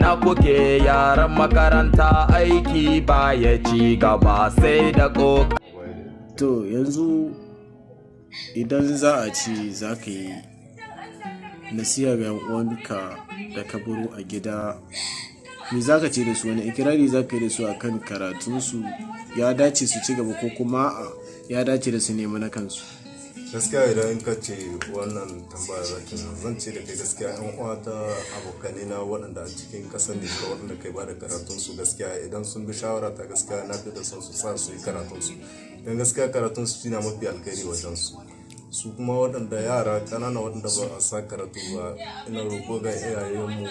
Ina kuke yaran makaranta? Aiki baya ci gaba sai da ƙoƙari. To, yanzu idan za a ce za ka yi nasiha ga 'yan uwanka da ka baro a gida, me za ka ce da su? Wani ikirari za ka yi da su akan karatunsu? Ya dace su ci gaba ko kuma a'a, ya dace da su nemi na kansu? Gaskiya, idan ka ce wannan tambaya zaki, zan ce da kai gaskiya, yan uwa ta, abokanai na waɗanda a cikin ƙasar Nijar, waɗanda kai ba da karatun su, gaskiya idan sun bi shawara ta, gaskiya na fi da son su sa su yi karatun su, don gaskiya karatun su shine mafi alkhairi wajen su. Su kuma waɗanda yara ƙanana waɗanda ba a sa karatu ba, ina roƙo ga iyayenmu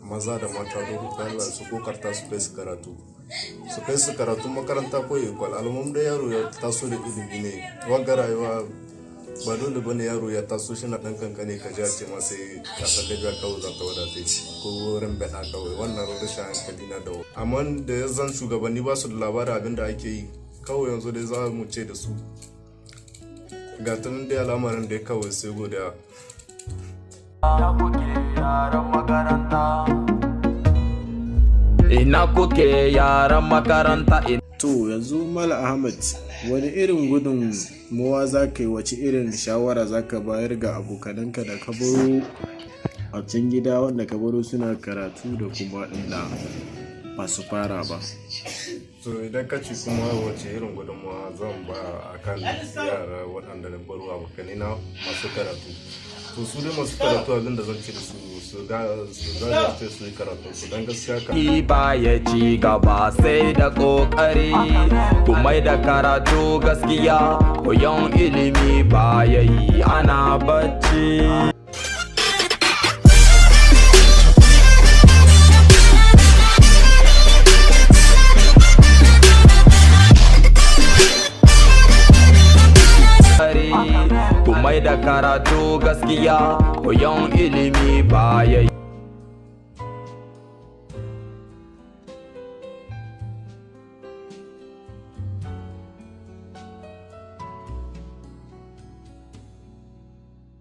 maza da mata don Allah su kokarta su kai su karatu, su kai su karatun makaranta ko école. Almuhim da yaro ya taso da ilimi ne. Wagga rayuwa ba dole bane yaro ya taso shi na ɗan kankane ka ji a ce ma sai ƙasar Libya kawai za ta wadata shi ko wurin baɗa kawai. Wannan rashin hankali na da amma da ya zan shugabanni ba su da labarin abin da ake yi. Kawai yanzu dai za mu ce da su ga tunan dai al'amarin da kawai sai godiya. Ina kuke yaran makaranta? Ina kuke yaran makaranta? To, yanzu Malam Ahmad, wani irin gudunmawa za ka yi, wace irin shawara za ka bayar ga abokananka da ka baro a can gida, wanda ka baro suna karatu da kuma waɗanda ba su fara ba? To, idan ka ci kuma wace irin gudunmawa zan ba a kan yara waɗanda na baro, abokanai na masu karatu, to su dai masu karatu, abinda zan ce da su, su ga su jajirce su yi karatu su, don gaskiya ka Baya ci gaba sai da ƙoƙari. Ku mai da karatu gaskiya, koyon ilimi baya yi ana bacci. Ku mai da karatu gaskiya, koyon ilimi baya yi.